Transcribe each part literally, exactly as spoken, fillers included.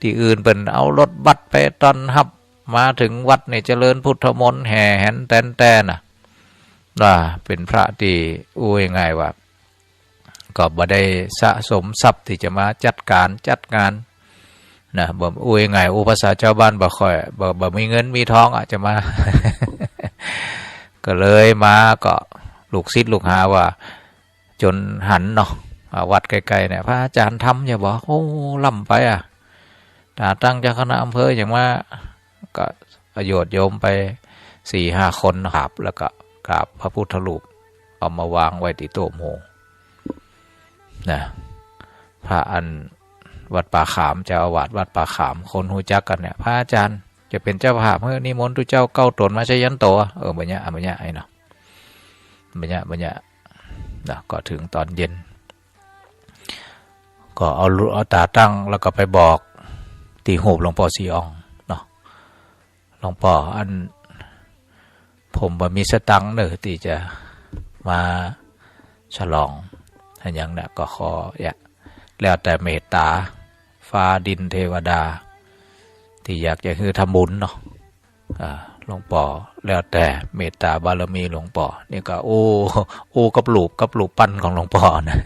ตี้อื่นเปิ้นเอารถบัสไปต้อนฮับ มาเถิงวัดนี่เจริญพุทธมนต์แห่แหนแตนแตนน่ะ ว่าเป๋นพระตี้ อู้ง่ายๆ ว่า ก็บ่ได้สะสมทรัพย์ตี้จะมาจัดก๋านจัดงานนะ บ่ อู้ง่ายๆ อู้ภาษาจาวบ้านบ่ค่อย บ่ บ่มีเงินมีทองอะ จะมา ก็เลยมาก็ลูกศิษย์ลูกหาว่า จ๋นหันเนาะ อ่า วัดใก้ๆ เนี่ย พระอาจ๋ารย์ทำอยู่บ่ โอ้ ล้ำไปอะ ต๋าตั้งเจ้าคณะอำเภอหยังมา ก็โยดโยมไปสี่ห้าคนเนาะ ครับ แล้วก็กราบพระพุทธรูป เอามาวางไว้ตี้โต๊ะหมู่นะ พระอันวัดป่าขาม เจ้าอาวาสวัดป่าขาม คนฮู้จักกั๋นเนี่ย พระอาจ๋ารย์จะเป๋นเจ้าภาพหื้อ นิมนต์ตุ๊เจ้าเก้าต๋นมาชัยยันโต เออ บ่เยียะ บ่เยียะ ไอ้เนาะ บ่เยียะ บ่เยียะ นะ ก็เถิงต๋อนเย็น ก็เอาลู เอาต๋าตั้งแล้วก็ไปบอกตี้ฮูปหลวงป้อศรีอ่องเนาะ หลวงป้อ อัน ผมบ่มีสตังค์เน่อตี้จะมาฉลองอะหยังนะ ก็ขออย่า แล้วแต่เมตต๋าฟ้าดินเทวดา ตี้อยากจะหื้อทำบุญเนาะ อ่า หลวงป้อ แล้วแต่เมตต๋าบารมีหลวงป้อ นี่ก็อู้ อู้กับรูป กับรูปปั้นของหลวงป้อนะ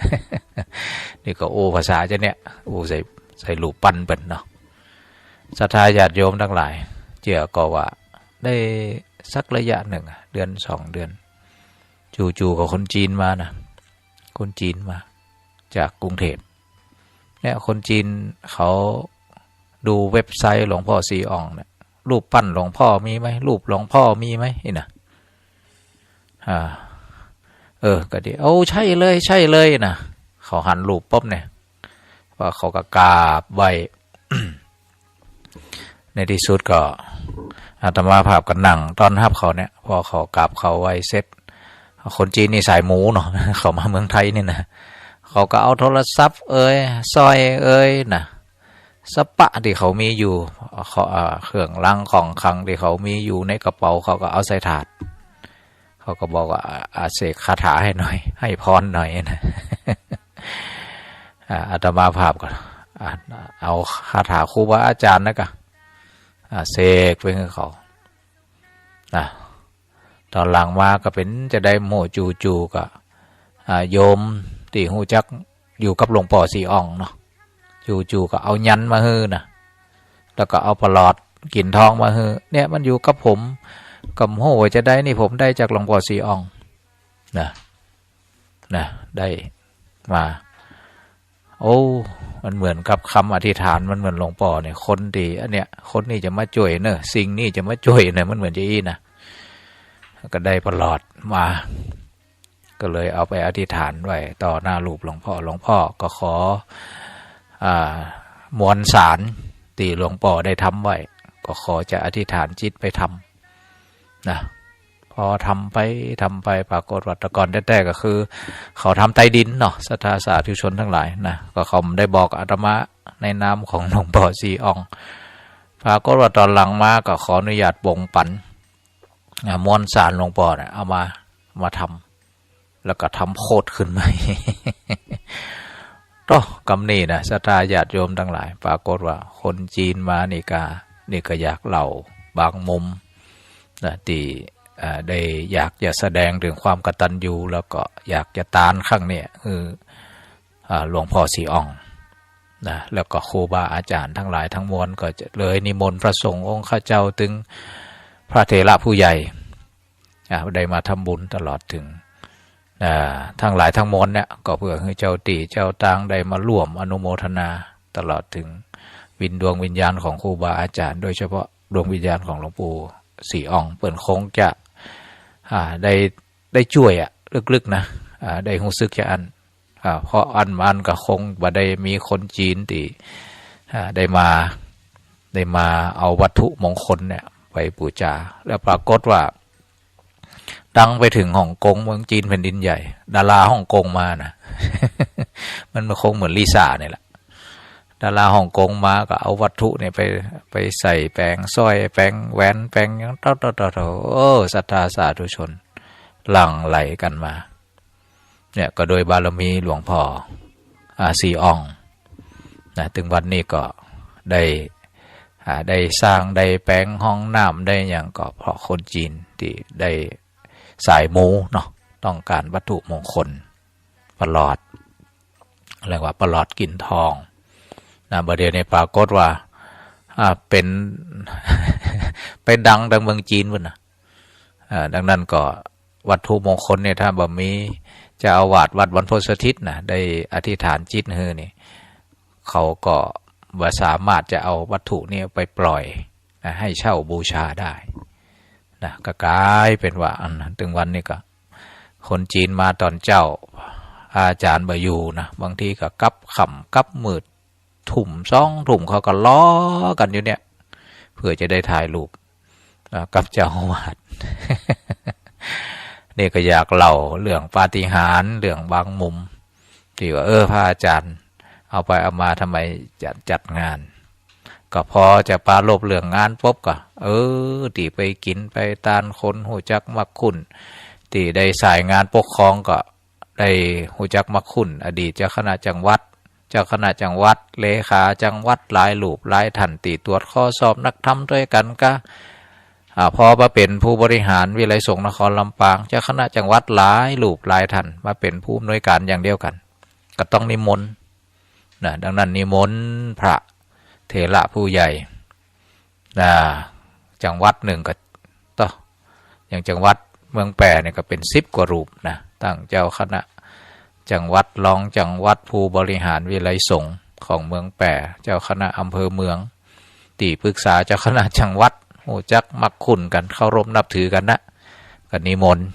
นี่ก็อู้ภาษาจาวเนี่ย อู้ใส่ ใส่รูปปั้นเปิ้นเนาะ ศรัทธาญาติโยมตังหลาย เจื้อก่อว่าได้สักระยะนึ่งอะ เดือนสองเดือน จู่ๆ ก็คนจีนมานะ คนจีนมาจากกรุงเทพฯ เนี่ย คนจีนเขาดูเว็บไซต์หลวงป้อศรีอ่องเนี่ย รูปปั้นหลวงป้อมีไหม รูปหลวงป้อมีไหม นี่นะ อ่า เออ ก็ดี โอ้ ใช่เลย ใช่เลยนะ เขาหันรูปปุ๊บเนี่ย ว่าเขาก็กราบไหว้ ในตี้สุดก็อาตมาภาพก็นั่งต้อนฮับเขาเนี่ย พอเขากราบเขาไหว้เสร็จ คนจีนนี่สายหมู่เนาะ เขามาเมืองไทยนี่นะ เขาก็เอาโทรศัพท์เอ่ย สร้อยเอ่ยนะ สะปะตี้เขามีอยู่ เขา อ่า เครื่องรางของขลังตี้เขามีอยู่ในกระเป๋า เขาก็เอาใส่ถาด เขาก็บอกว่า อ่า อ่า เสกคาถาหื้อหน่อย หื้อพรหน่อยนะ อ่า อาตมาภาพก็ อ่า เอาคาถาครูบาอาจ๋ารย์นะก็ อ่า เสกไปหื้อเขา นะ ต๋อนหลังมาก็เป๋นจาใดบ่ฮู้ จู่ๆ ก็ อ่า โยมตี้ฮู้จักอยู่กับหลวงป้อศรีอ่องเนาะ จู่ๆ ก็เอายันต์มาหื้อนะ แล้วก็เอาปลาหลอดกิ่นทองมาหื้อ เนี่ย มันอยู่กับผม ก็บ่ฮู้ว่าจาใดนี่ ผมได้จากหลวงป้อศรีอ่องนะ นะ ได้มา โอ้ มันเหมือนกับกำอธิษฐาน มันเหมือนหลวงป้อเนี่ย คนตี้ อันเนี้ย คนนี้จะมาจ้วยเน่อ สิ่งนี้จะมาจ้วยเน่อ มันเหมือนจาอี้นะ ก็ได้ปลาหลอดมา ก็เลยเอาไปอธิษฐานไว้ต่อหน้ารูปหลวงป้อ หลวงป้อก็ขอ อ่า มวลสารตี้หลวงป้อได้ทำไว้ ก็ขอจะอธิษฐานจิตไปทำนะ พอทำไป ทำไป ปรากฏว่าแต่ก่อนแต๊ๆ ก็คือ เขาทำใต้ดินเนาะ ศรัทธาสาธุชนตังหลายนะ ก็เขาได้บอกอาตมาในนามของหลวงป้อศรีอ่อง ปรากฏว่าต๋อนหลังมาก็ขออนุญาตบ่งปั๋น อ่า มวลสารหลวงป้อเนี่ย เอามา มาทำ แล้วก็ทำโคตรขึ้นใหม่ โต๊ะ กำนี้นะ ศรัทธาญาติโยมตังหลาย ปรากฏว่าคนจีนมานี่ก็ นี่ก็อยากเล่าบางมุมนะ ตี้ อ่า ได้อยากจะแสดงเถิงความกตัญญู แล้วก็อยากจะตานครั้งเนี่ย คือ อ่า หลวงป้อศรีอ่องนะ แล้วก็ครูบาอาจ๋ารย์ตังหลายตังมวล ก็จะเลยนิมนต์พระสงฆ์องค์ข้าเจ้า ตึงพระเถระผู้ใหญ่ อ่า ได้มาทำบุญตลอดเถิง อ่า ตังหลายตังมวลเนี่ย ก็เปื้อหื้อเจ้าตี้เจ้าตางได้มาร่วมอนุโมทนา ตลอดเถิงวิญ ดวงวิญญาณของครูบาอาจ๋ารย์ โดยเฉพาะดวงวิญญาณของหลวงปู่ศรีอ่อง เปิ้นคงจะ อ่า ได้ ได้จ้วยอะ ลึกๆ นะ อ่า ได้ฮู้สึกจาอั้น อ่า เพราะอั้นมันก็คงบ่ได้มีคนจีนตี้ อ่า ได้มา ได้มาเอาวัตถุมงคลเนี่ยไปปู๋จา แล้วปรากฏว่า ดังไปเถิงฮ่องกง เมืองจีนแผ่นดินใหญ่ ดาราฮ่องกงมานะ มันคงเหมือนลิซ่าเนี่ยแหละ ดาราฮ่องกงมาก็เอาวัตถุเนี่ยไป ไปใส่แป๋งสร้อย แป๋งแหวน แป๋งหยังเต้าๆๆๆ โอ้ ศรัทธาสาธุชนหลั่งไหลกั๋นมา เนี่ย ก็โดยบารมีหลวงป้อ อ่า ศรีอ่อง นะ ตึงวันนี้ก็ได้ อ่า ได้สร้าง ได้แป๋งห้องน้ำ ได้หยังก็เพราะคนจีนตี้ได้สายมูเนาะ ต้องก๋านวัตถุมงคล ประหลอด เรียกว่าประหลอดกิ่นทองนะ บ่าเดี่ยวนี้ปรากฏว่า อ่า เป๋น ไปดังดังเมืองจีนปู้นนะ อ่า ดังนั้นก็วัตถุมงคลเนี่ย ถ้าบ่มีเจ้าอาวาสวัดบรรพตสถิตนะ ได้อธิษฐานจิตหื้อนี่ เขาก็บ่สามารถจะเอาวัตถุนี้ไปปล่อยนะ ให้เช่าบูชาได้นะ ก็ก๋ายเป๋นว่า อัน ตึงวันนี้ก็ คนจีนมาต๋อนเจ๊า อาจ๋ารย์บ่อยู่นะ บางทีก็กลับค่ำกลับมืด ทุ่มสองทุ่มเขาก็รอกั๋นอยู่เนี่ย เปื้อจะได้ถ่ายรูป อ่า กับเจ้าอาวาส นี่ก็อยากเล่าเรื่องปาฏิหาริย์ เรื่องบางมุม ตี้ว่า เออ พระอาจ๋ารย์เอาไปเอามาทำไมจัด จัดงาน ก็พอจะปรารภเรื่องงานปุ๊บก็ เออ ตี้ไปกิ๋นไปตาน คนฮู้จักมักคุ้น ตี้ได้สายงานปกครองก็ ได้ฮู้จักมักคุ้นอดีตเจ้าคณะจังหวัด เจ้าคณะจังหวัด เลขาจังหวัดหลายรูปหลายท่าน ตี้ตรวจข้อสอบนักธรรมตวยกั๋นกะ อ่า พอมาเป๋นผู้บริหารวิทยาลัยสงฆ์นครลำปาง เจ้าคณะจังหวัดหลายรูปหลายท่านมาเป๋นผู้อำนวยก๋านอย่างเดียวกั๋น ก็ต้องนิมนต์นะ ดังนั้นนิมนต์พระเถระผู้ใหญ่ นะ จังหวัดนึ่งก็ ต่อ อย่างจังหวัดเมืองแป้นี่ก็เป๋นสิบกว่ารูปนะ ตั้งเจ้าคณะจังหวัด รองจังหวัด ผู้บริหารวิทยาลัยสงฆ์ของเมืองแป้ เจ้าคณะอำเภอเมือง ตี้ปรึกษาเจ้าคณะจังหวัด ฮู้จักมักคุ้นกั๋น เคารพนับถือกั๋นนะ ก็นิมนต์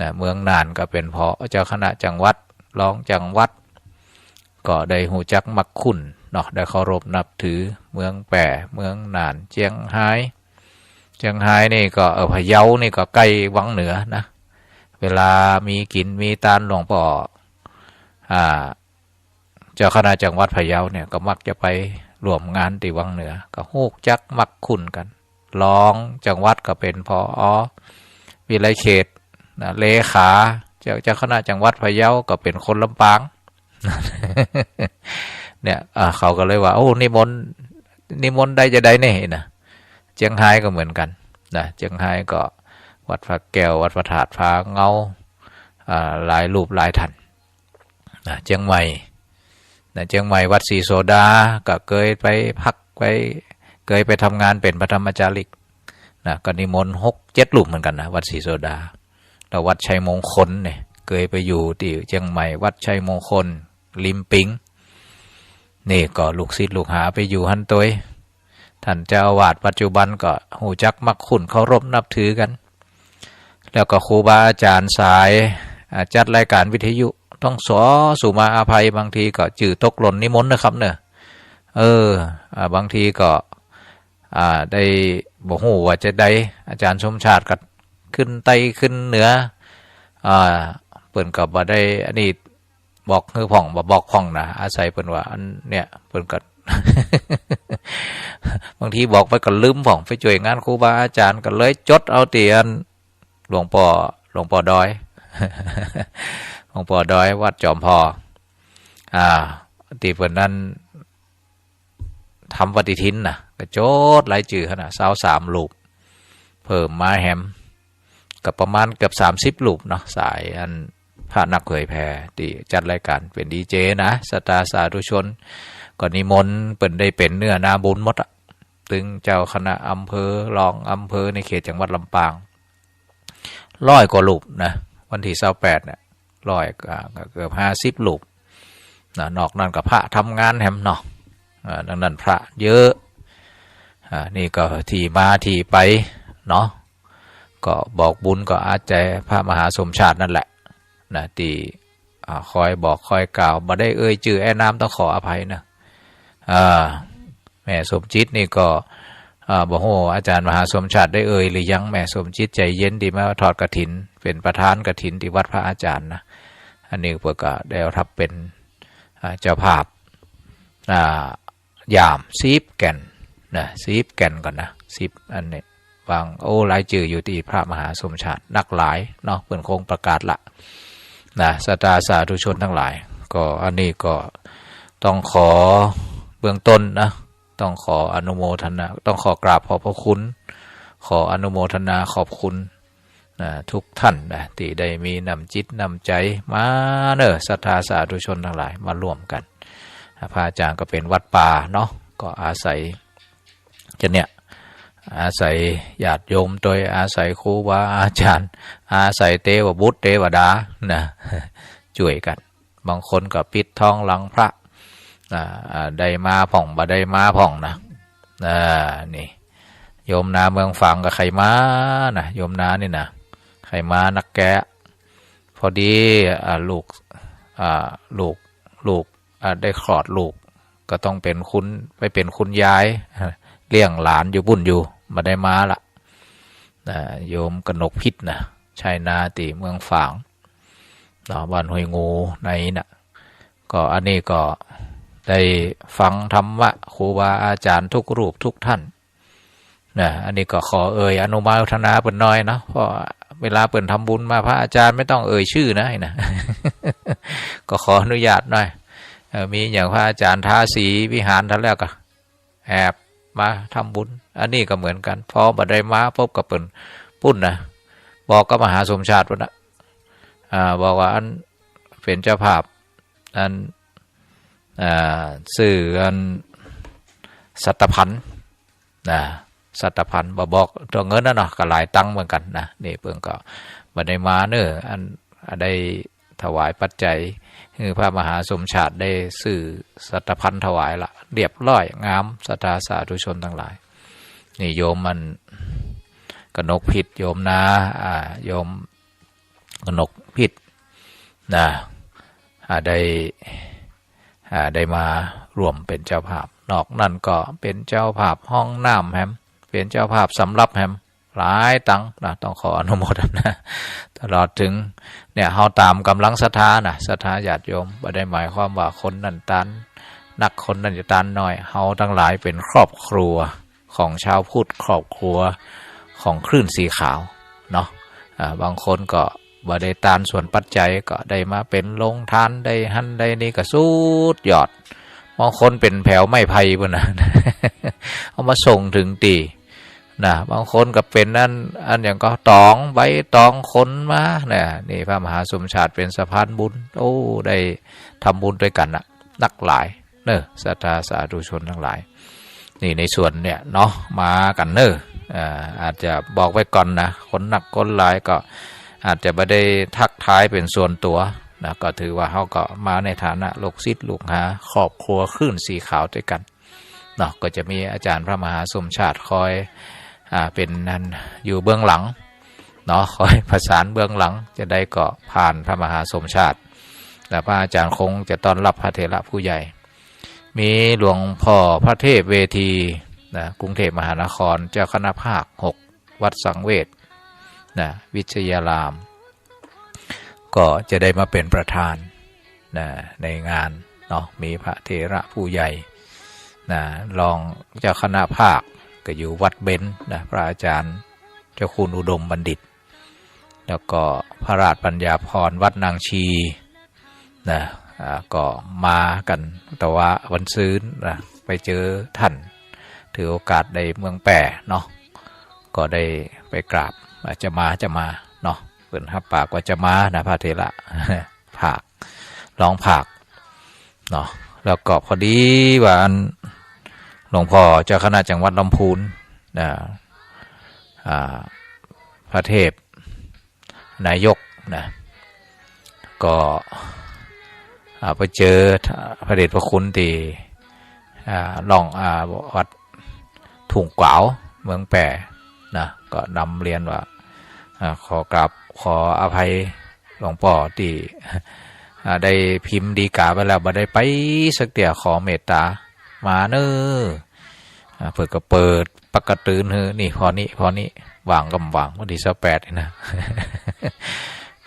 นะ เมืองน่านก็เป๋นผอ เจ้าคณะจังหวัด รองจังหวัด ก็ได้ฮู้จักมักคุ้นเนาะ ได้เคารพนับถือ เมืองแป้ เมืองน่าน เจียงฮาย เจียงฮายนี่ก็ เออ พะเยานี่ก็ใก้วังเหนือนะ เวลามีกิ๋นมีตาน หลวงป้อ อ่า เจ้าคณะจังหวัดพะเยาเนี่ยก็มักจะไปร่วมงานตี้วังเหนือ ก็ฮู้จักมักคุ้นกั๋น รองจังหวัดก็เป๋น ผอ วิทยาลัยเขตนะ เลขาเจ้า เจ้าคณะจังหวัดพะเยาก็เป๋นคนลำปาง เนี่ย อ่า เขาก็เลยว่า โอ้ นิมนต์ นิมนต์ได้จะใดนี่นะ เจียงฮายก็เหมือนกั๋นนะ เจียงฮายก็วัดพระแก้ว วัดพระธาตุผาเงา อ่า หลายรูปหลายท่าน นะ เจียงใหม่ นะ เจียงใหม่วัดศรีโสดา ก็เกยไปพักไป เกยไปทำงานเป๋นพระธรรมจาริก นะ ก็นิมนต์หกเจ็ดรูปเหมือนกั๋นนะ วัดศรีโสดา แล้ววัดชัยมงคลเนี่ย เกยไปอยู่ตี้เจียงใหม่ วัดชัยมงคล ริมปิง นี่ก็ลูกศิษย์ลูกหาไปอยู่หั้นตวย ท่านเจ้าอาวาสปัจจุบันก็ฮู้จักมักคุ้นเคารพนับถือกั๋น แล้วก็ครูบาอาจ๋ารย์สาย อ่า จัดรายก๋านวิทยุ ต้องขอสุมาอภัย บางทีก็จื้อตกหล่นนิมนต์นะครับเนาะ เออ อ่า บางทีก็ อ่า ได้บ่ฮู้ว่าจะใด อาจ๋ารย์สมชาติก็ขึ้นใต้ขึ้นเหนือ อ่า เปิ้นก็บ่ได้อันนี้ บอกหื้อพ่อง บ่บอกพ่องนะ อาศัยเปิ้นว่าอันเนี่ย เปิ้นก็ บางทีบอกไปก็ลืมพ่อง ไปจ้วยงานครูบาอาจ๋ารย์ ก็เลยจดเอาตี้อันหลวงป้อ หลวงป้อดอย หลวงป้อดอยวัดจอมพอ อ่า ตี้เปิ้นนั้น ทำปฏิทินนะ ก็จดรายจื้อหั้นนะ ซาวสามรูป เพิ่มมาแหม ก็ประมาณเกือบสามสิบรูปเนาะ สายอันพระนักเผยแผ่ตี้จัดรายก๋านเป๋นดีเจนะ ศรัทธาสาธุชน ก็นิมนต์เปิ้นได้เป๋นเนื้อนาบุญหมดอะ ตึงเจ้าคณะอำเภอ รองอำเภอในเขตจังหวัดลำปาง ร้อยกว่ารูปนะ วันตี้ซาวแปดเนี่ย ร้อย อ่า ก็เกือบห้าสิบรูปนะ นอกนั้นก็พระทำงานแหมเนาะ อ่า ดังนั้นพระเยอะ อ่า นี่ก็ตี้มาตี้ไปเนาะ ก็บอกบุญก็อาศัยพระมหาสมชาตินั่นแหละนะ ตี้ อ่า คอยบอกคอยกล่าว บ่ได้เอ่ยจื้อเอ่ยนาม ต้องขออภัยนะ อ่า แม่สมจิตนี่ก็ อ่า บ่ฮู้อาจ๋ารย์มหาสมชาติได้เอ่ยหรือยัง แม่สมจิตใจเย็นตี้มาทอดกฐิน เป๋นประธานกฐินตี้วัดพระอาจ๋ารย์นะ อันนี้เปิ้นก็ได้เอาทับเป๋น อ่า เจ้าภาพ อ่า ยามสิบแก่นนะ สิบแก่นก่อนนะ สิบอันนี้ วาง โอ้ รายจื้ออยู่ตี้พระมหาสมชาตินักหลายเนาะ เปิ้นคงประกาศละนะ ศรัทธาสาธุชนตังหลาย ก็อันนี้ก็ต้องขอ เบื้องต้นนะ ต้องขออนุโมทนา ต้องขอกราบขอบพระคุณ ขออนุโมทนาขอบคุณนะ ทุกท่านนะ ตี้ได้มีน้ำจิตน้ำใจ๋มาเน่อ ศรัทธาสาธุชนตังหลายมาร่วมกั๋น พระอาจารย์ก็เป๋นวัดป่าเนาะ ก็อาศัยจะเนี่ย อาศัยญาติโยมตวย อาศัยครูบาอาจ๋ารย์ อาศัยเตวบุตรเตวดานะ จ้วยกั๋น บางคนก็ปิดทองหลังพระ อ่า อ่า ได้มาพ่อง บ่ได้มาพ่องนะ อ่า นี่ โยมนาเมืองฝางก็ใค่มานะ โยมนานี่นะ ใค่มานักแก่ พอดี อ่า ลูก อ่า ลูก ลูก อ่า ได้คลอดลูก ก็ต้องเป๋นคุณ ไปเป๋นคุณยาย เลี้ยงหลานอยู่ปุ้นอยู่ บ่ได้มาละ นะ โยมกนกพิษนะ ใช้นาตี้เมืองฝาง เนาะ บ้านห้วยงูในน่ะ ก็อันนี้ก็ได้ฟังธรรมะครูบาอาจ๋ารย์ทุกรูปทุกท่านนะ อันนี้ก็ขอเอ่ยอนุโมทนาเปิ้นหน่อยเนาะ เพราะเวลาเปิ้นทำบุญมา พระอาจารย์ไม่ต้องเอ่ยชื่อนะ นะ ก็ขออนุญาตหน่อย เอ่อ มีอย่างพระอาจ๋ารย์ทาสีวิหารท่านแล้วก็ แอบมาทำบุญ อันนี้ก็เหมือนกั๋น พอบ่ได้มาปุ๊บก็เปิ้นปุ้นนะ บอกกับมหาสมชาติปุ้นนะ อ่า บอกว่าอันเป๋นเจ้าภาพ อัน อ่า ซื่ออันสัตพันธ์นะ สัตพันธ์ บ่บอกตั๋วเงินนะเนาะ ก็หลายตังค์เหมือนกั๋นนะ นี่เปิ้นก็บ่ได้มาเน่อ อัน ได้ ถวายปัจจัยหื้อพระมหาสมชาติ ได้ซื้อสัตพันธ์ถวายละ เรียบร้อยงาม ศรัทธาสาธุชนตังหลาย นี่โยมมันกนกพิษ โยมนา อ่า โยมกนกพิษนะ อ่า ได้ อ่า ได้มาร่วมเป๋นเจ้าภาพ นอกนั้นก็เป๋นเจ้าภาพห้องน้ำแหม เป๋นเจ้าภาพสำรับแหม หลายตังค์นะ ต้องขออนุโมทนา ตลอดเถิง เนี่ย เฮาต๋ามก๋ำลังศรัทธานะ ศรัทธาญาติโยม บ่ได้หมายความว่าคนนั้นตานนัก คนนั้นจะตานน้อย เฮาตังหลายเป๋นครอบครัวของชาวพุทธ ครอบครัวของคลื่นสีขาวเนาะ อ่า บางคนก็บ่ได้ตานส่วนปัจจัย ก็ได้มาเป๋นโฮงตาน ได้หั้นได้นี่ ก็สุดยอด บางคนเป๋นแผวไม้ไผ่ปุ้นนะ เอามาส่งเถิงตี้ นะ บางคนก็เป๋นอัน อันหยังก็ตอง ใบตองขนมา นะ นี่พระมหาสมชาติเป๋นสะพานบุญ โอ้ ได้ทำบุญตวยกั๋นนะ นักหลายเน่อ ศรัทธาสาธุชนตังหลาย นี่ในส่วนเนี่ยเนาะ มากั๋นเน่อ อ่า อาจจะบอกไว้ก่อนนะ คนนักคนหลายก็อาจจะบ่ได้ทักทายเป๋นส่วนตั๋วนะ ก็ถือว่าเฮาก็มาในฐานะลูกศิษย์ลูกหา ครอบครัวคลื่นสีขาวตวยกั๋น เนาะ ก็จะมีอาจ๋ารย์พระมหาสมชาติคอย อ่า เป๋นอันอยู่เบื้องหลังเนาะ คอยประสานเบื้องหลัง จะได้ก็ผ่านพระมหาสมชาติ และพระอาจ๋ารย์คงจะต้อนรับพระเถระผู้ใหญ่ มีหลวงพ่อพระเทพเวทีนะ กรุงเทพมหานคร เจ้าคณะภาคหก วัดสังเวชนะ วิชยาราม ก็จะได้มาเป๋นประธานนะ ในงานเนาะ มีพระเถระผู้ใหญ่นะ รองเจ้าคณะภาคก็อยู่วัดเบญจนะ พระอาจ๋ารย์เจ้าคุณอุดมบัณฑิต แล้วก็พระราชปัญญาภรณ์วัดนางชีนะ อ่า ก็มากั๋น แต่ว่าวันซืนนะ ไปเจอท่าน ถือโอกาสได้เมืองแป้เนาะ ก็ได้ไปกราบ อาจจะมา จะมาเนาะ เปิ้นฮับปากว่าจะมานะ พระเถระ ภาค รองภาคเนาะ แล้วก็พอดีว่าอันหลวงพ่อเจ้าคณะจังหวัดลำพูนนะ อ่า พระเทพนายกนะ ก็ อ่า ไปเจอพระเดชพระคุณตี้ อ่า ร่อง อ่า วัดทุ่งกวาว เมืองแป้นะ ก็นำเรียนว่า อ่า ขอกราบขออภัยหลวงป้อตี้ อ่า ได้พิมพ์ฎีก๋าไปแล้ว บ่ได้ไปสักเตื้อ ขอเมตต๋ามาเน่อ อ่า เปิ้นก็เปิดปากก๋าตื่นหื้อ นี่ ผ่อนี้ ผ่อนี้ ว่างก็บ่ว่าง วันตี้ซาวแปดนี่นะ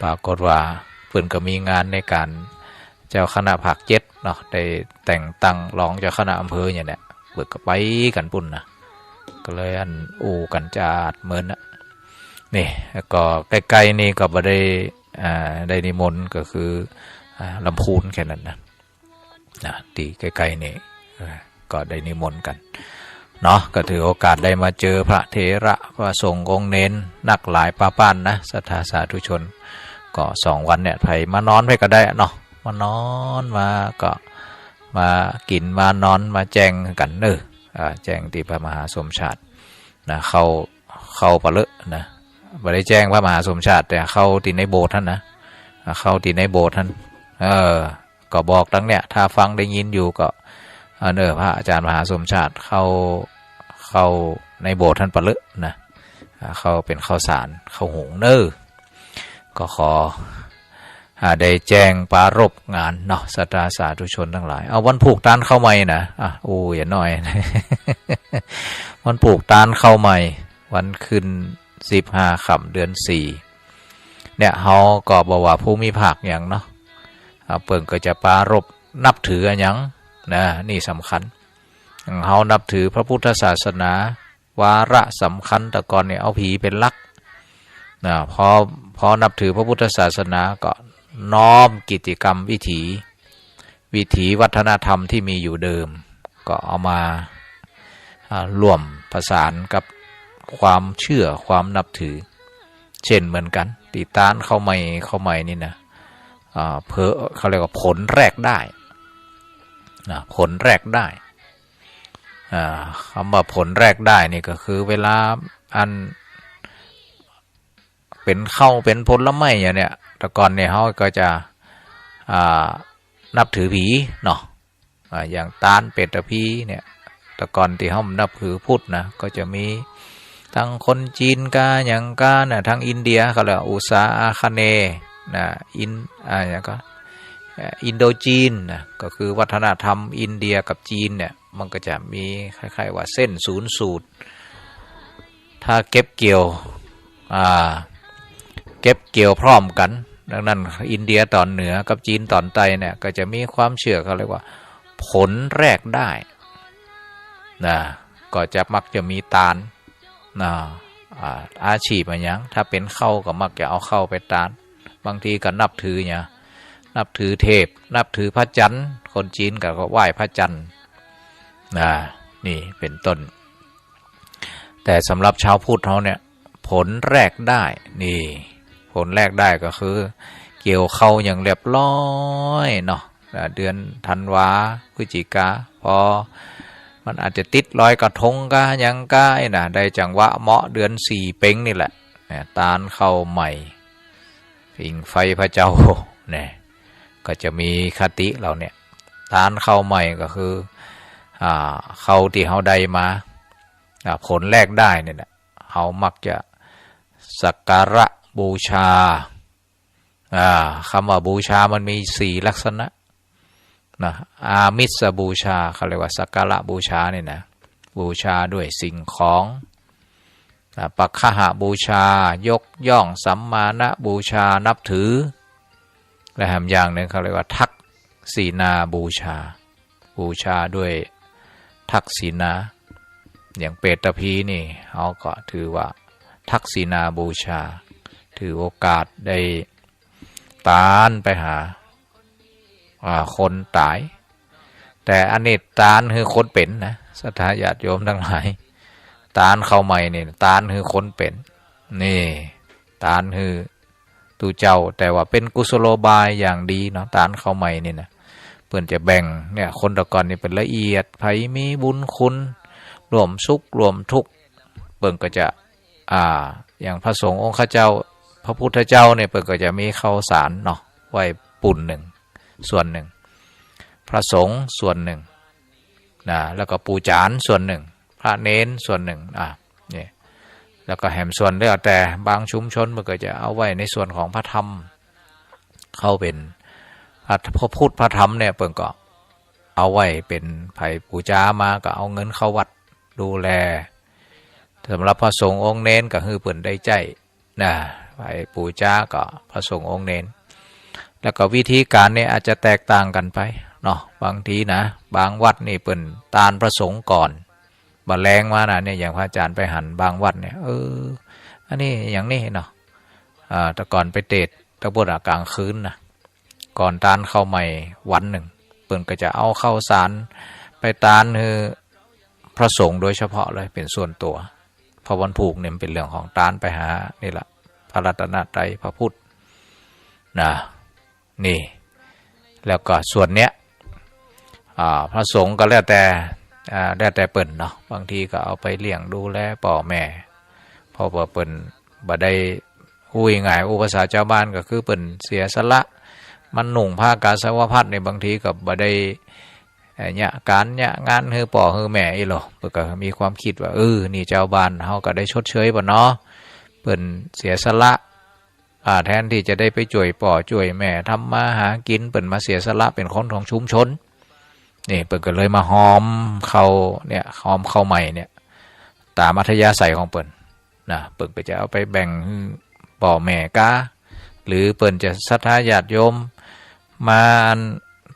ปรากฏว่าเปิ้นก็มีงานในก๋านเจ้าคณะภาคเจ็ดเนาะ ได้แต่งตั้งรองเจ้าคณะอำเภอเนี่ยแหละ เปิ้นก็ไปกั๋นปุ้นนะ ก็เลยอันอู้กั๋นจาดเมินนะ นี่ แล้วก็ใก้ๆ นี่ก็บ่ได้ อ่า ได้นิมนต์ก็คือ อ่า ลำพูนแค่นั้นนะ นะ ตี้ใก้ๆ นี่ เออ ก็ได้นิมนต์กั๋นเนาะ ก็ถือโอกาสได้มาเจอพระเถระ พระสงฆ์องค์เณรนักหลายป้าป้านนะ ศรัทธาสาธุชน ก็สองวันเนี่ย ใผมานอนไผก็ได้เนาะ มานอนมาก็มากิ๋นมานอนมาแจ้งกั๋นเน่อ อ่า แจ้งตี้พระมหาสมชาตินะ เข้า เข้าปะเลอะนะ บ่ได้แจ้งพระมหาสมชาติ แต่เข้าตี้ในโบสถ์หั้นนะ อ่า เข้าตี้ในโบสถ์หั้น เออ ก็บอกตังเนี่ย ถ้าฟังได้ยินอยู่ก็ อ่า เน่อ พระอาจารย์มหาสมชาติเข้า เข้าในโบสถ์หั้นปะเลอะนะ อ่า เข้าเป๋นข้าวสาร ข้าวหุงเน่อ ก็ขอ อ่า ได้แจ้งปรารภงานเนาะ ศรัทธาสาธุชนตังหลาย เอาวันผูกตานข้าวใหม่นะ อ่ะ อู้ อย่าน้อย วันผูกตานข้าวใหม่ วันขึ้นสิบห้าค่ำเดือนสี่ เนี่ย เฮาก็บ่ว่าภูมิภาคหยังเนาะ อ่า เปิ้นก็จะปรารภนับถืออะหยังนะ นี่สำคัญ เฮานับถือพระพุทธศาสนา วาระสำคัญแต่ก่อนเนี่ยเอาผีเป๋นหลักนะ พอ พอนับถือพระพุทธศาสนาก็น้อมกิจกรรมวิถี วิถีวัฒนธรรมที่มีอยู่เดิม ก็เอามา อ่า ร่วมผสานกับความเชื่อความนับถือ เช่นเหมือนกั๋น ตี้ตานข้าวใหม่ ข้าวใหม่นี่นะ อ่า เผลอ เขาเรียกว่าผลแรกได้นะ ผลแรกได้ อ่า กำว่าผลแรกได้นี่ก็คือเวลาอันเป๋นข้าวเป๋นผลไม้อย่างเนี่ย แต่ก่อนเนี่ยเฮาก็จะ อ่า นับถือผีเนาะ อ่า อย่างตานเปตพีเนี่ย แต่ก่อนตี้เฮานับถือพุทธนะ ก็จะมีตังคนจีนกาหยังกานะ ตังอินเดียเขาเรียกว่าอุสาอาคเนย์นะ อิน อ่า หยังก็ เอ่อ อินโดจีนนะ ก็คือวัฒนธรรมอินเดียกับจีนเนี่ย มันก็จะมีคล้ายๆว่าเส้นศูนย์สูตร ถ้าเก็บเกี่ยว อ่า เก็บเกี่ยวพร้อมกั๋น ดังนั้นอินเดียตอนเหนือกับจีนตอนใต้เนี่ย ก็จะมีความเชื่อเขาเรียกว่าผลแรกได้นะ ก็จะมักจะมีตานนะ อ่า อาชีพอะหยัง ถ้าเป๋นข้าวก็มักจะเอาข้าวไปตาน บางทีก็นับถือเนี่ย นับถือเทพ นับถือพระจันทร์ คนจีนก็ ก็ไหว้พระจันทร์นะ นี่เป๋นต้น แต่สำหรับชาวพุทธเฮาเนี่ย ผลแรกได้ นี่ ผลแรกได้ก็คือ เกี่ยวข้าวอย่างเรียบร้อยเนาะ อ่า เดือนธันวา พฤศจิกา พอมันอาจจะติดลอยกระทงกาหยังกาไอ้น่ะ ได้จังหวะเหมาะเดือนสี่เป็งนี่แหละ เนี่ย ตานข้าวใหม่ ผิงไฟพระเจ้า เนี่ย ก็จะมีคติเหล่าเนี่ย ตานข้าวใหม่ก็คือ อ่า ข้าวตี้เฮาได้มา อ่า ผลแรกได้เนี่ยนะ เฮามักจะสักการะบูชา อ่า กำว่าบูชามันมีสี่ลักษณะนะ อามิสบูชา เขาเรียกว่าสักการะบูชานี่นะ บูชาด้วยสิ่งของ อ่า ปักขหบูชา ยกย่อง สัมมานะบูชา นับถือ และแหมอย่างหนึ่งเขาเรียกว่าทักษิณาบูชา บูชาด้วยทักษิณา อย่างเปตพีนี่ เฮาก็ถือว่าทักษิณาบูชา ถือโอกาสได้ตานไปหา อ่า คนต๋าย แต่อันนี้ตานหื้อคนเป๋นนะ ศรัทธาญาติโยมตังหลาย ตานข้าวใหม่นี่ ตานหื้อคนเป๋น นี่ ตานหื้อ ตุ๊เจ้า แต่ว่าเป๋นกุศโลบายอย่างดีเนาะ ตานข้าวใหม่นี่นะ เปิ้นจะแบ่ง เนี่ย คนแต่ก่อนนี่เปิ้นละเอียด ใผมีบุญคุณ ร่วมสุขร่วมทุกข์ เปิ้นก็จะ อ่า อย่างพระสงฆ์องค์ข้าเจ้า พระพุทธเจ้าเนี่ย เปิ้นก็จะมีข้าวสารเนาะ ไว้ปุ้นนึ่ง ส่วนนึ่ง พระสงฆ์ส่วนนึ่ง นะ แล้วก็ปู่จ๋ารย์ส่วนนึ่ง พระเณรส่วนนึ่ง อ่ะ เนี่ย แล้วก็แหมส่วนแล้วแต่ บางชุมชนเปิ้นก็จะเอาไว้ในส่วนของพระธรรม เข้าเป๋นพระ พระพุทธพระธรรมเนี่ย เปิ้นก็เอาไว้เป๋น ใผปู๋จามาก็เอาเงินเข้าวัดดูแล สำหรับพระสงฆ์องค์เณรก็หื้อเปิ้นได้ใจ๊ นะ ใผปู๋จาก็พระสงฆ์องค์เณร แล้วก็วิธีก๋านเนี่ยอาจจะแตกต่างกั๋นไปเนาะ บางทีนะ บางวัดนี่เปิ้นตานพระสงฆ์ก่อน บ่าแลงมานะ เนี่ย อย่างพระอาจารย์ไปหันบางวัดเนี่ย เออ อันนี้อย่างนี้เนาะ อ่า แต่ก่อนไปเตศน์ตะบดอะก๋างคืนนะ ก่อนตานข้าวใหม่วันนึ่ง เปิ้นก็จะเอาข้าวสาร ไปตานหื้อพระสงฆ์โดยเฉพาะเลยเป๋นส่วนตั๋ว เพราะวันพูกเนี่ยมันเป๋นเรื่องของตานไปหานี่แหละ พระรัตนตรัย พระพุทธนะ นี่ แล้วก็ส่วนเนี้ย อ่า พระสงฆ์ก็แล้วแต่ อ่า แล้วแต่เปิ้นเนาะ บางทีก็เอาไปเลี้ยงดูแลป้อแม่ เพราะว่าเปิ้นบ่ได้ อู้ง่ายๆ อู้ภาษาจาวบ้านก็คือเปิ้นเสียสละ มานุ่งผ้ากาสาวพัสตร์เนี่ย บางทีก็บ่ได้ เอ่อ เยียะก๋านเยียะงานหื้อป้อหื้อแม่อี้หลอ เปิ้นก็มีความกึ๊ดว่า เออ นี่จาวบ้านเฮาก็ได้ชดเชยเปิ้นเนาะ เปิ้นเสียสละ อ่า แทนตี้จะได้ไปจ้วยป้อจ้วยแม่ทำมาหากิ๋น เปิ้นมาเสียสละเป๋นคนของชุมชน นี่เปิ้นก็เลยมาฮอมข้าวเนี่ย ฮอมข้าวใหม่เนี่ย ต๋ามอัธยาศัยของเปิ้นนะ เปิ้นก็จะเอาไปแบ่งหื้อป้อแม่กา หรือเปิ้นจะศรัทธาญาติโยมมาอัน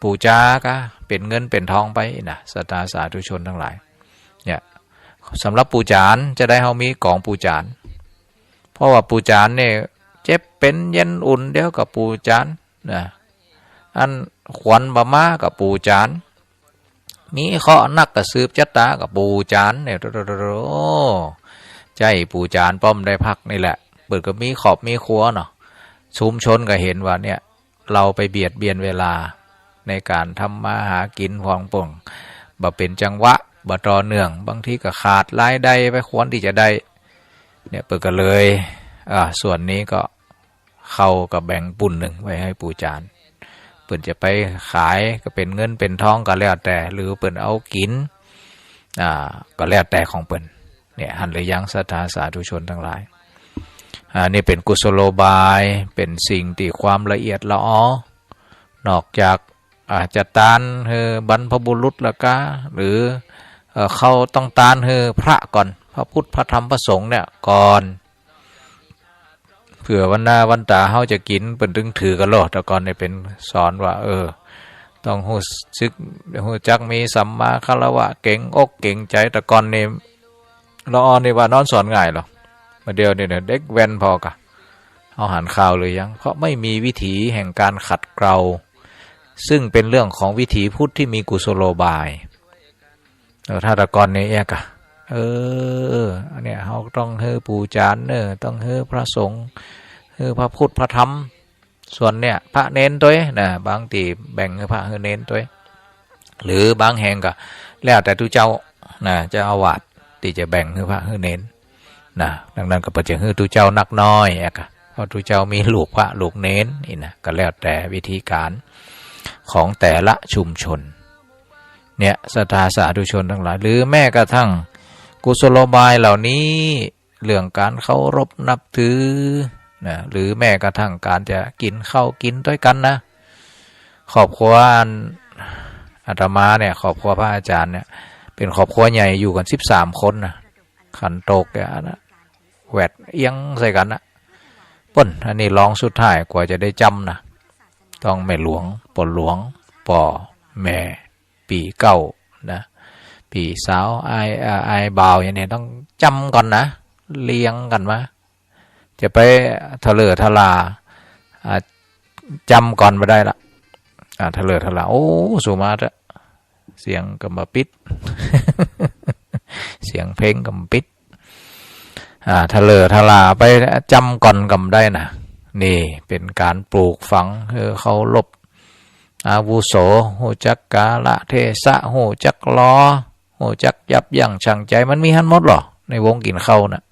ปู๋จากา เป๋นเงินเป๋นทองไปนะ ศรัทธาสาธุชนตังหลาย เนี่ย สำหรับปู๋จาน จาใดเฮามีก๋องปู๋จาน เพราะว่าปู๋จานเนี่ย เจ็บเป๋นเย็นอุ่นเดี๋ยวก็ปู๋จานนะ อันขวัญบ่มาก็ปู๋จาน มีเคราะห์นักก็สืบจะต๋าก็ปู๋จานเนี่ย โธ่ๆๆๆ ใจ้ปู๋จานป้อมได้พักนี่แหละ เปิ้นก็มีครอบมีครัวเนาะ ชุมชนก็หันว่าเนี่ย เฮาไปเบียดเบียนเวลาในก๋านทำมาหากิ๋นของเปิ้น บ่เป๋นจังหวะ บ่ต่อเนื่อง บางทีก็ขาดรายได้ไปควรตี้จะได้ เนี่ย เปิ้นก็เลย อ่า ส่วนนี้ก็ เขาก็แบ่งปูนนึ่งไว้หื้อปู๋จาน เปิ้นจะไปขายก็เป๋นเงินเป๋นทองก็แล้วแต่ หรือเปิ้นเอากิ๋น อ่า ก็แล้วแต่ของเปิ้น เนี่ย หันหรือยังศรัทธาสาธุชนตังหลาย อ่า นี่เป๋นกุศโลบาย เป๋นสิ่งตี้ความละเอียดลออ นอกจาก อ่า จะตานหื้อบรรพบุรุษแล้วกา หรือ เอ่อ เขาต้องตานหื้อพระก่อน พระพุทธ พระธรรม พระสงฆ์เนี่ยก่อน เผื่อวันหน้าวันต๋าเฮาจะกิ๋น เปิ้นตึงถือกั๋นลอ แต่ก่อนนี่เป๋นสอนว่า เออ ต้องฮู้สึก ฮู้จักมีสัมมาคารวะ เกรงอกเกรงใจ๋ แต่ก่อนนี่ ละอ่อนนี่ว่านอนสอนง่ายลอ บ่าเดี่ยวนี้เด็กแว่นผ่อก่ะ เฮาหันข่าวหรือยัง เพราะไม่มีวิถีแห่งการขัดเกลา ซึ่งเป็นเรื่องของวิถีพุทธที่มีกุศโลบาย เออ ถ้าแต่ก่อนนี่เอียก่ะ เออ อันเนี้ยเฮาต้องหื้อปู๋จานเน่อ ต้องหื้อพระสงฆ์ หื้อพระพุทธพระธรรม ส่วนเนี่ยพระเณรตวยนะ บางตี้แบ่งหื้อพระหื้อเณรตวย หรือบางแห่งก็แล้วแต่ตุ๊เจ้านะ เจ้าอาวาสตี้จะแบ่งหื้อพระหื้อเณรนะ ดังนั้นก็เปิ้นจะหื้อตุ๊เจ้านักน้อยอะค่ะ เพราะตุ๊เจ้ามีลูกพระลูกเณรนี่นะ ก็แล้วแต่วิธีก๋านของแต่ละชุมชน เนี่ย ศรัทธาสาธุชนตังหลาย หรือแม้กระทั่งกุศโลบายเหล่านี้ เรื่องก๋านเคารพนับถือนะ หรือแม้กระทั่งก๋านจะกิ๋นข้าวกิ๋นตวยกั๋นนะ ครอบครัวอัน อาตมาเนี่ย ครอบครัวพระอาจารย์เนี่ย เป๋นครอบครัวใหญ่อยู่กั๋นสิบสามคนนะ ขันโตกแก่นะ แหวดเอี้ยงใส่กั๋นนะ เปิ้น อันนี้รองสุดท้ายกว่าจะได้จำนะ ต้องแม่หลวง ป้อหลวง ป้อแม่ ปี้เก๊านะ ปี้สาว อ้าย อ่า อ้ายบ่าวอย่างนี้ต้องจำก่อนนะ เรียงกั๋นมา จะไปทะเลอะทะลา อ่า จำก่อนบ่ได้ละ อ่า ทะเลอะทะลา โอ้ สุมาเถอะ เสียงก็บ่ปิด เสียงเพลงก็บ่ปิด อ่า ทะเลอะทะลาไปจำก่อนก็บ่ได้นะ นี่เป๋นก๋านปลูกฝัง เออ เคารพอาวุโส ฮู้จักกาละเทศะ ฮู้จักรอ ฮู้จักยับยั้งชั่งใจ๋ มันมีหั้นหมดลอ ในวงกิ๋นข้าวน่ะ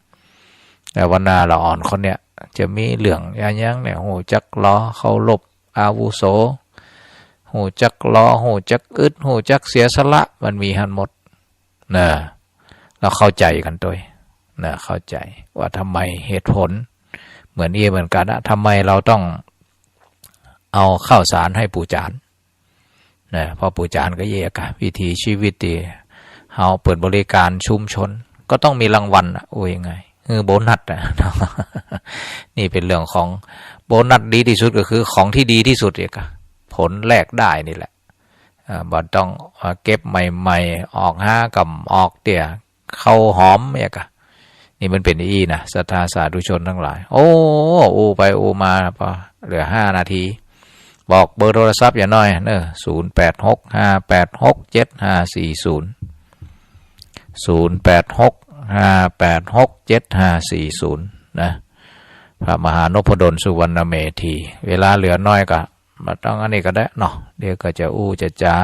แต่ว่าหน้าละอ่อนคนเนี่ย จะมีเรื่องอะหยังเนี่ย ฮู้จักรอ เคารพอาวุโส ฮู้จักรอ ฮู้จักอึด ฮู้จักเสียสละ มันมีหั้นหมด นะ แล้วเข้าใจ๋กั๋นตวย นะ เข้าใจ๋ว่าทำไมเหตุผล เหมือนอี้เหมือนกั๋นนะ ทำไมเราต้องเอาข้าวสารหื้อปู๋จาน นะ เพราะปู๋จานก็เยียะกะวิถีชีวิตตี้เฮาเปิดบริการชุมชน ก็ต้องมีรางวัลอะ อู้ง่ายๆ คือโบนัสอะ นี่เป๋นเรื่องของโบนัสดีตี้สุดก็คือของตี้ดีตี้สุดเยียะกะ ผลแลกได้นี่แหละ อ่า บ่ต้องมาเก็บใหม่ๆ ออกหาก็บ่ออกเตื้อ ข้าวหอมเยียะกะ นี่มันเป๋นอี้นะ ศรัทธาสาธุชนตังหลาย โอ้ อู้ไปอู้มา ปอเหลือห้านาที บอกเบอร์โทรศัพท์เยียะหน้อยเนอะ ศูนย์แปดหก ห้าแปดหก เจ็ดห้าสี่ศูนย์ ศูนย์แปดหก ห้าแปดหก เจ็ดห้าสี่ศูนย์ นะ พระมหานพดล สุวรรณเมธี เวลาเหลือน้อยก็บ่ต้องอันนี้ก็ได้เนาะ เดี๋ยวก็จะอู้จะจ๋า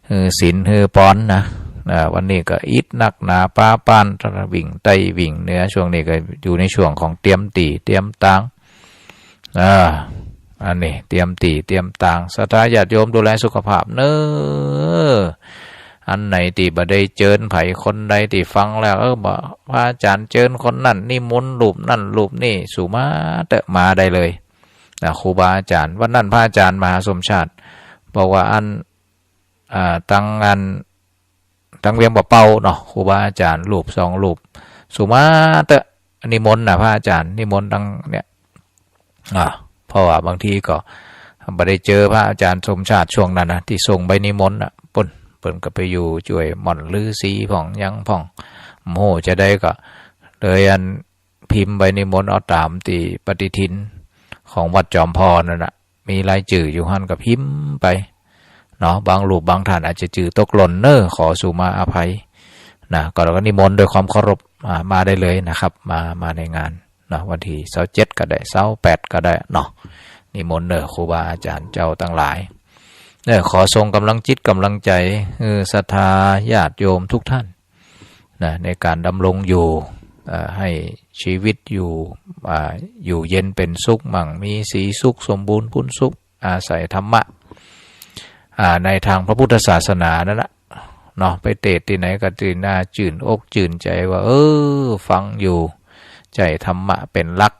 หื้อศีลหื้อปอนนะ นะ วันนี้ก็อิดนักหนาป๊าป๊าน วิ่งใต้วิ่งเหนือ ช่วงนี้ก็อยู่ในช่วงของเตรียมตี้เตรียมตาง อ่า อันนี้เตรียมตี้เตรียมตาง ศรัทธาญาติโยมดูแลสุขภาพเน้อ อันไหนตี้บ่ได้เจิญใผคนใดตี้ฟังแล้ว เออ บ่ พระอาจารย์เจิญคนนั้น นิมนต์รูปนั้นรูปนี้ สุมาเต๊อะ มาได้เลย นะ ครูบาอาจารย์ วันนั้นพระอาจารย์มหาสมชาติ บอกว่าอัน อ่า ตังอัน ตังเวียงป่าเป้าเนาะ ครูบาอาจารย์รูปสองรูป สุมาเต๊อะ นิมนต์นะ พระอาจารย์ นิมนต์ตังเนี่ย อ่า เพราะว่าบางทีก็บ่ได้เจอพระอาจารย์สมชาติช่วงนั้นนะ ตี้ส่งใบนิมนต์น่ะ เปิ้น เปิ้นก็ไปอยู่จ้วยหม่อนฤๅษีพ่องหยังพ่อง บ่ฮู้จะใดก็เลยอัน พิมพ์ใบนิมนต์เอาต๋ามตี้ปฏิทินของวัดจอมพรนั่นน่ะ มีรายจื้ออยู่หั้นก็พิมพ์ไปเนาะ บางรูปบางท่านอาจจะจื้อตกหล่นเน้อ ขอสุมาอภัยนะ ก็ แล้วก็นิมนต์ด้วยความเคารพ อ่า มาได้เลยนะครับ มา มาในงานเนาะ วันตี้ซาวเจ็ดก็ได้ ซาวแปดก็ได้เนาะ นิมนต์เน้อ ครูบาอาจารย์เจ้าตังหลาย เน้อ ขอส่งก๋ำลังจิตก๋ำลังใจ๋ เออ ศรัทธาญาติโยมทุกท่าน นะ ในก๋านดำรงอยู่ เอ่อ หื้อจีวิตอยู่ อ่า อยู่เย็นเป๋นสุข มั่งมีสีสุข สมบูรณ์พูนสุข อาศัยธรรมะ อ่า ในตางพระพุทธศาสนานั่นแหละเนาะ ไปเตศน์ตี้ไหนก็ตี้น่าจื้นอกจื้นใจ๋ว่า เออ ฟังอยู่ ใจ๊ธรรมะเป๋นหลัก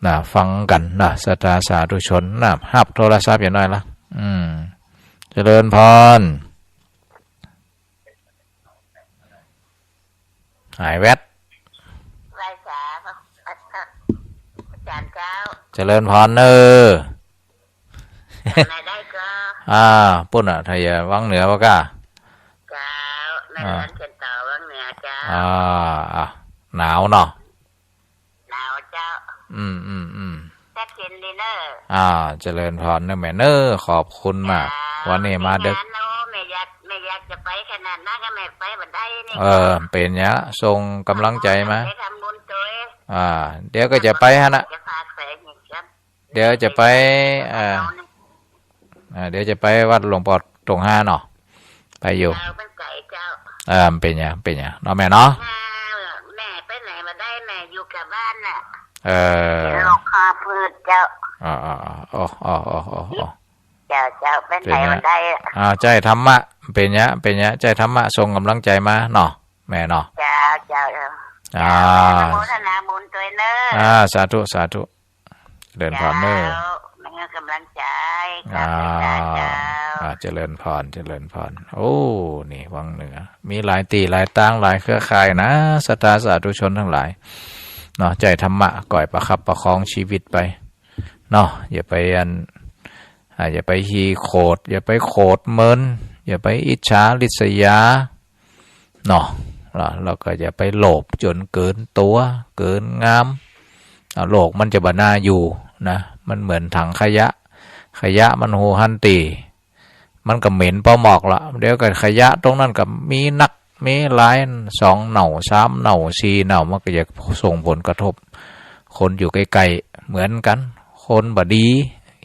นะ ฟังกั๋นนะ ศรัทธาสาธุชนนะ ฮับโทรศัพท์เยียะหน้อยละ อืม เจริญพร หายแวด ไหว้สา อาจารย์เจ้า เจริญพรเน้อ ไหนได้ก็ อ่า ปู๊นน่ะ ไทยวังเหนือปะก้า เจ้า แม่ อ่า เรือนเชียงต่อวังเหนือเจ้า อ่า อ่ะ หนาวเนาะ หนาวเจ้า อืม อืม อืม แต่เย็นดีเน้อ อ่า เจริญพรเน้อแม่เน้อ ขอบคุณมาก เจ้า วันนี้มาเด็ก แม่อยาก แม่อยากจะไปขนาดนั้นก็แม่ไปบ่ได้นี่ เออ เป๋นหยัง ส่งก๋ำลังใจ๋มา ไปทำบุญตวย อ่า เดี๋ยวก็จะไปหั้นน่ะ จะพาแขวงอีกครับ เดี๋ยวจะไป อ่า อ่า เดี๋ยวจะไปวัดหลวงปู่ตงห้าเนาะ ไปอยู่ เจ้า มันไก๋เจ้า เออ มันเป๋นหยัง เป๋นหยังเนาะแม่เนาะ อ่า แม่ไปไหนบ่ได้ แม่อยู่กับบ้านน่ะ เออ เดี๋ยวหลวงพ่อพูดเจ้า อ๋อ อ๋อ อ๋อ เจ้า เจ้า ไปไหนบ่ได้อะ อ่า ใจ๊ธรรมะ เป๋นหยัง เป๋นหยัง ใจ๊ธรรมะ ส่งก๋ำลังใจ๋มาเนาะ แม่เนาะ เจ้า เจ้า เจ้า อ่า อนุโมทนาบุญตวยเน้อ อ่า สาธุ สาธุ เจริญพรเน้อ เจ้า แม่ให้ก๋ำลังใจ๋ อ่า ขอบคุณเจ้า อ่า เจริญพร เจริญพร โอ้ นี่วังเหนือ มีหลายตี้หลายตาง หลายเครือข่ายนะ ศรัทธาสาธุชนตังหลาย เนาะ ใจ๊ธรรมะ ก่อยประคับประคองจีวิตไป เนาะ อย่าไปอัน อ่า อย่าไปขี้โขด อย่าไปโขดเมิน อย่าไปอิจฉาริษยา เนาะ แล้ว แล้วก็อย่าไปโลภจ๋นเกินตั๋ว เกินงาม อ่า โลกมันจะบ่น่าอยู่นะ มันเหมือนถังขยะ ขยะมันฮูหันตี้ มันก็เหม็นเป๋าหมอกละ เดี๋ยวก็ขยะตรงนั้นก็มีนัก มีหลาย สองเน่า สามเน่า สี่เน่า มันก็จะส่งผลกระทบ คนอยู่ใก้ๆ เหมือนกั๋น คนบ่ดี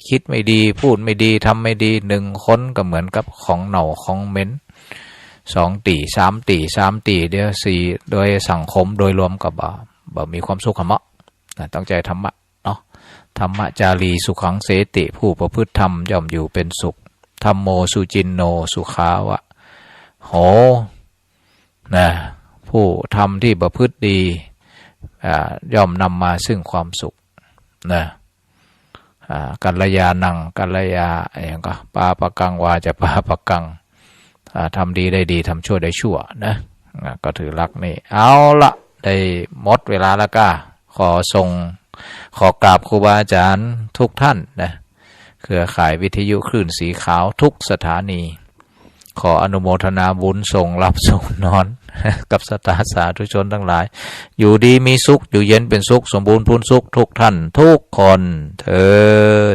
กึ๊ดไม่ดี พูดไม่ดี ทำไม่ดี หนึ่งคนก็เหมือนกับของเน่าของเหม็น สองตี้ สามตี้ สามตี้ เดี๋ยวสี่ โดยสังคมโดยรวมก็บ่ บ่มีความสุขหั้นเนาะ นะ ต้องใจ๊ธรรมะเนาะ ธัมมจารีสุขังเสติ ผู้ประพฤติธรรมย่อมอยู่เป็นสุข ธัมโมสุจินโนสุขาวะโห นะ ผู้ธรรมตี้ประพฤติดี อ่า ย่อมนำมาซึ่งความสุข นะ อ่า กัลยาณัง กัลยา อะหยังก็ ปาปะกัง วาจะปาปะกัง อ่า ทำดีได้ดี ทำชั่วได้ชั่วนะ อ่า ก็ถือหลักนี่ เอาละ ได้หมดเวลาแล้วก้า ขอส่ง ขอกราบครูบาอาจารย์ทุกท่านนะ เครือข่ายวิทยุคลื่นสีขาวทุกสถานี ขออนุโมทนาบุญส่งหลับส่งนอน กับศรัทธาสาธุชนตังหลาย อยู่ดีมีสุข อยู่เย็นเป๋นสุข สมบูรณ์พูนสุขทุกท่านทุกคนเทอ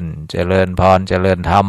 ญ เจริญพร เจริญธรรม